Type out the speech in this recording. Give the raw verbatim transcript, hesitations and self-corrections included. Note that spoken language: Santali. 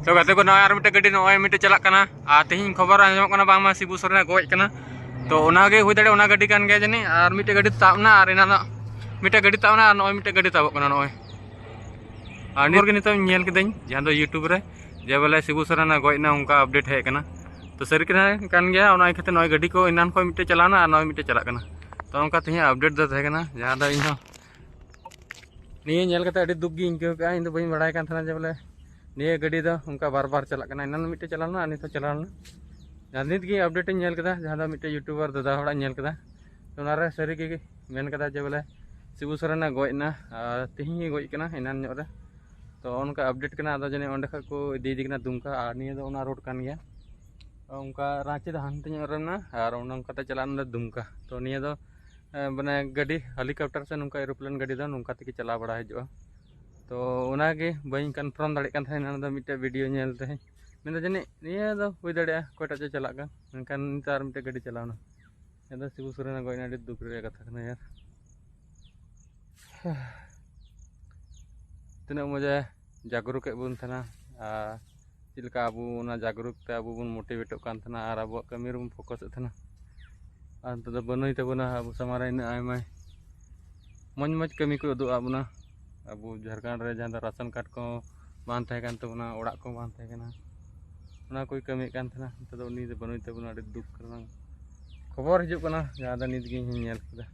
ᱛᱚ ᱜᱟᱛᱮ ᱠᱚ, ᱱᱚᱜᱼᱚᱭ ᱟᱨ ᱢᱤᱫᱴᱮᱡ ᱜᱟᱹᱰᱤ ᱱᱚᱜᱼᱚᱭ ᱢᱤᱫᱴᱮᱡ ᱪᱟᱞᱟᱜ ᱠᱟᱱᱟ, ᱟᱨ ᱛᱮᱦᱮᱧ ᱠᱷᱚᱵᱚᱨ ᱟᱸᱡᱚᱢᱚᱜ ᱠᱟᱱᱟ ᱵᱟᱝᱢᱟ ᱥᱤᱵᱩ ᱥᱚᱨᱮᱱᱮ ᱜᱚᱡ ᱠᱟᱱᱟ᱾ ᱛᱚ ᱚᱱᱟᱜᱮ ᱦᱩᱭ ᱫᱟᱲᱮᱭᱟᱜᱼᱟ, ᱚᱱᱟ ᱜᱟᱹᱰᱤ ᱠᱟᱱ ᱜᱮᱭᱟ ᱡᱟᱹᱱᱤᱡ᱾ ᱟᱨ ᱢᱤᱫᱴᱮᱡ ᱜᱟᱹᱰᱤ ᱛᱟᱵ ᱮᱱᱟ, ᱟᱨ ᱮᱱᱟᱱᱚᱜ ᱢᱤᱫᱴᱮᱡ ᱜᱟᱹᱰᱤ ᱛᱟᱵ ᱮᱱᱟ, ᱟᱨ ᱱᱚᱜᱼᱚᱭ ᱢᱤᱫᱴᱮᱡ ᱜᱟᱹᱰᱤ ᱛᱟᱵᱚᱜ ᱠᱟᱱᱟ ᱱᱚᱜᱼᱚᱭ᱾ ᱟᱨ ᱱᱤᱭᱟᱹ ᱜᱮ ᱱᱤᱛᱚᱜ ᱤᱧ ᱧᱮᱞ ᱠᱤᱫᱟᱹᱧ, ᱡᱟᱦᱟᱸ ᱫᱚ YouTube ᱨᱮ, ᱡᱮ ᱵᱚᱞᱮ ᱥᱤᱵᱩ ᱥᱚᱨᱮᱱᱮ ᱜᱚᱡ ᱮᱱᱟ, ᱚᱱᱠᱟ update ᱦᱮᱡ ᱟᱠᱟᱱᱟ᱾ ᱛᱚ ᱥᱟᱹᱨᱤ ᱠᱟᱛᱷᱟ ᱠᱟᱱ ᱜᱮᱭᱟ, ᱚᱱᱟ ᱤᱭᱟᱹᱛᱮ ᱱᱚᱜᱼᱚᱭ ᱜᱟᱹᱰᱤ ᱠᱚ ᱮᱱᱟᱱ ᱠᱷᱚᱱ ᱢᱤᱫᱴᱮᱡ ᱪᱟᱞᱟᱣ ᱮᱱᱟ ᱟᱨ ᱱᱚᱜᱼᱚᱭ ᱢᱤᱫᱴᱮᱡ ᱪᱟᱞᱟᱜ ᱠᱟᱱᱟ᱾ ᱛᱚ ᱚᱱᱠᱟ ᱛᱮᱦᱮᱧᱟᱜ update ᱫᱚ ᱛᱟᱦᱮᱸ ᱠᱟᱱᱟ, ᱡᱟᱦᱟᱸ ᱫᱚ ᱤᱧ ᱦᱚᱸ ᱱᱤᱭᱟᱹ ᱧᱮᱞ ᱠᱟᱛᱮ ᱟᱹᱰᱤ ᱫᱩᱠ ᱜᱤᱧ ᱟᱹᱭᱠᱟᱹᱣ ᱠᱮᱜᱼᱟ᱾ ᱤᱧ ᱫᱚ ᱵᱟᱹᱧ ᱵᱟᱲᱟᱭ ᱠᱟᱱ ᱛᱟᱦᱮᱱᱟ ᱡᱮ ᱵᱚᱞᱮ ᱱᱤᱭᱟᱹ ᱜᱟᱹᱰᱤ ᱫᱚ ᱚᱱᱠᱟ ᱵᱟᱨ ᱵᱟᱨ ᱪᱟᱞᱟᱜ ᱠᱟᱱᱟ, ᱮᱱᱟᱱ ᱢᱤᱫᱴᱮᱡ ᱪᱟᱞᱟᱣ ᱞᱮᱱᱟ ᱟᱨ ᱱᱤᱛᱚᱜ ᱪᱟᱞᱟᱣ ᱞᱮᱱᱟ᱾ ᱡᱟᱦᱟᱸ ᱱᱤᱛ ᱜᱮ update ᱤᱧ ᱧᱮᱞ ᱠᱮᱫᱟ, ᱡᱟᱦᱟᱸ ᱫᱚ ᱢᱤᱫᱴᱮᱡ YouTuber ᱫᱟᱫᱟ ᱦᱚᱲᱟᱜ ᱤᱧ ᱧᱮᱞ ᱠᱮᱫᱟ, ᱛᱚ ᱚᱱᱟᱨᱮ ᱥᱟᱹᱨᱤ ᱜᱮ ᱢᱮᱱ ᱠᱟᱫᱟ ᱡᱮ ᱵᱚᱞᱮ ᱥᱤᱵᱩ ᱥᱚᱨᱮᱱᱮ ᱜᱚᱡ ᱮᱱᱟ, ᱟᱨ ᱛᱮᱦᱮᱧ ᱜᱮ ᱜᱚᱡ ᱠᱟᱱᱟ ᱮᱱᱟᱱ ᱧᱚᱜ ᱨᱮ᱾ ᱛᱚ ᱚᱱᱠᱟ update ᱠᱟᱱᱟ, ᱟᱫᱚ ᱡᱟᱹᱱᱤᱡ ᱚᱸᱰᱮ ᱠᱷᱚᱡ ᱠᱚ ᱤᱫᱤᱭᱮᱫᱮ ᱠᱟᱱᱟ ᱫᱩᱢᱠᱟ, ᱟᱨ ᱱᱤᱭᱟᱹ ᱫᱚ ᱚᱱᱟ road ᱠᱟᱱ ᱜᱮᱭᱟ᱾ ᱚᱱᱠᱟ ᱨᱟᱸᱪᱤ ᱫᱚ ᱦᱟᱱᱛᱮ ᱧᱚᱜ ᱨᱮ ᱢᱮᱱᱟᱜᱼᱟ, ᱟᱨ ᱚᱱᱟ ᱚᱱᱠᱟᱛᱮ ᱪᱟᱞᱟᱜᱼᱟ ᱱᱚᱰᱮ ᱫᱩᱢᱠᱟ᱾ ᱛᱚ ᱱᱤᱭᱟᱹ ᱫᱚ ᱮ, ᱢᱟᱱᱮ ᱜᱟᱹᱰᱤ, helicopter ᱥᱮ ᱱᱚᱝᱠᱟ aeroplane ᱜᱟᱹᱰᱤ ᱫᱚ ᱱᱚᱝᱠᱟ ᱛᱮᱜᱮ ᱪᱟᱞᱟᱣ ᱵᱟᱲᱟ ᱦᱤᱡᱩᱜᱼᱟ᱾ ᱛᱚ ᱚᱱᱟᱜᱮ ᱵᱟᱹᱧ confirm ᱫᱟᱲᱮᱭᱟᱜ ᱠᱟᱱ ᱛᱟᱦᱮᱱᱟ, ᱚᱱᱟ ᱫᱚ ᱢᱤᱫᱴᱮᱡ video ᱧᱮᱞ ᱛᱮ᱾ ᱢᱮᱱᱫᱟ ᱡᱟᱹᱱᱤᱡ ᱱᱤᱭᱟᱹ ᱫᱚ ᱦᱩᱭ ᱫᱟᱲᱮᱭᱟᱜᱼᱟ ᱚᱠᱚᱭᱴᱟᱜ ᱪᱚ ᱪᱟᱞᱟᱜ ᱠᱟᱱ, ᱢᱮᱱᱠᱷᱟᱱ ᱱᱤᱛᱚᱜ ᱟᱨ ᱢᱤᱫᱴᱮᱡ ᱜᱟᱹᱰᱤ ᱪᱟᱞᱟᱣᱱᱟ᱾ ᱱᱤᱭᱟᱹ ᱫᱚ ᱥᱤᱵᱩ ᱥᱚᱨᱮᱱ ᱜᱚᱡ ᱮᱱᱟ, ᱟᱹᱰᱤ ᱫᱩᱠ ᱨᱮᱭᱟᱜ ᱠᱟᱛᱷᱟ ᱠᱟᱱᱟ ᱭᱟᱨ᱾ ᱛᱤᱱᱟᱹᱜ ᱢᱚᱡᱮ ᱡᱟᱜᱽᱨᱩᱠ ᱮᱫ ᱵᱚᱱ ᱛᱟᱦᱮᱱᱟ, ᱟᱨ ᱪᱮᱫ ᱞᱮᱠᱟ ᱟᱵᱚ ᱚᱱᱟ ᱡᱟᱜᱽᱨᱩᱠ ᱛᱮ ᱟᱵᱚ ᱵᱚᱱ motivateᱚᱜ ᱠᱟᱱ ᱛᱟᱦᱮᱱᱟ ᱟᱨ ᱟᱵᱚᱣᱟᱜ ᱠᱟᱹᱢᱤ ᱨᱮᱵᱚᱱ focusᱮᱫ ᱛᱟᱦᱮᱱᱟ᱾ ᱟᱨ ᱱᱤᱛᱚᱜ ᱫᱚ ᱵᱟᱹᱱᱩᱭ ᱛᱟᱵᱚᱱᱟ ᱟᱵᱚ ᱥᱟᱢᱟᱝ ᱨᱮ ᱤᱱᱟᱹᱜ ᱟᱭᱢᱟ ᱢᱚᱡᱽ ᱢᱚᱡᱽ ᱠᱟᱹᱢᱤ ᱠᱚ ᱩᱫᱩᱜ ᱟᱫ ᱵᱚᱱᱟ᱾ ᱟᱵᱚ ᱡᱷᱟᱲᱠᱷᱚᱸᱰ ᱨᱮ ᱡᱟᱦᱟᱸ ᱫᱚ ᱨᱟᱥᱚᱱ ᱠᱟᱨᱰ ᱠᱚ ᱵᱟᱝ ᱛᱟᱦᱮᱸ ᱠᱟᱱ ᱛᱟᱵᱚᱱᱟ, ᱚᱲᱟᱜ ᱠᱚ ᱵᱟᱝ ᱛᱟᱦᱮᱸ ᱠᱟᱱᱟ, ᱚᱱᱟ ᱠᱚᱭ ᱠᱟᱹᱢᱤᱭᱮᱫ ᱠᱟᱱ ᱛᱟᱦᱮᱱᱟ᱾ ᱱᱤᱛᱚᱜ ᱫᱚ ᱩᱱᱤ ᱫᱚ ᱵᱟᱹᱱᱩᱭ ᱛᱟᱵᱚᱱᱟ, ᱟᱹᱰᱤ ᱫᱩᱠ ᱨᱮᱱᱟᱜ ᱠᱷᱚᱵᱚᱨ ᱦᱤᱡᱩᱜ ᱠᱟᱱᱟ, ᱡᱟᱦᱟᱸ ᱫᱚ ᱱᱤᱛ ᱜᱮ ᱤᱧ ᱦᱚᱸᱧ ᱧᱮᱞ ᱠᱮᱫᱟ᱾